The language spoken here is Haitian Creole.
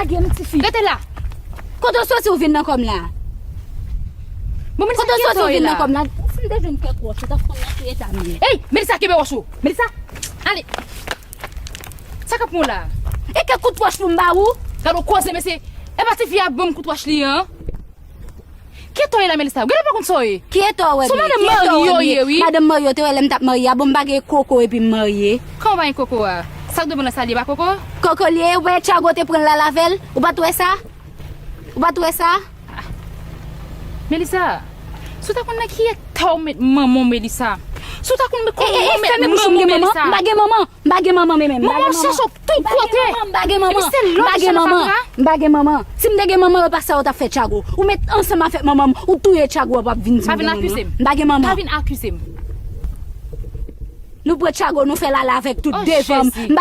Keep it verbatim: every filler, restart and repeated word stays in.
Lage m, tifi. Rete la. Kote w soti w vin nan kò m la? Bon, Melissa, kote w soti w vin nan kò m la? Si m te jwenn kèk wòch, ou t ap konn nan ki eta m ye. Ey, Melissa, kenbe wòch ou. Melissa, ale. Sa k ap pran w la? E kèk kout wòch pou m ba ou? Gade w koze, mesye. E pa tifi a ban m kout wòch li an? Ki eta w ye la, Melissa? Gade w pa konn sa w ye. Ki eta w wè m ye? Ki eta w wè m ye? Madanm marye w te wè lè m t ap marye a? Bon, m pa gen koko epi m marye. Kòman w pa gen koko a? Sa k dwe pran nan sa l ye pa koko? Koko l ye, ou wè Tchago te pran l al avè l? Ou pa t wè sa? Ou pa t wè sa? Melissa, si w ta konn nan ki eta w met manman w, Melissa. Si w ta konn met kòman w met manman w, Melissa. M pa gen manman, m pa gen manman, men, men, m pa gen manman. Manman w chèche w tout kote. M pa gen manman, m pa gen manman. M pa gen manman. Si m te gen manman, yo pa sa yo t ap fè Tchago. Ou met ansanm avèk manman m, ou touye Tchago, w ap vin di m gen manman. Pa vin akize m. M pa gen manman. Pa vin akize m. Nou pran Tchago, nou fè l ale avèk tout devan m. M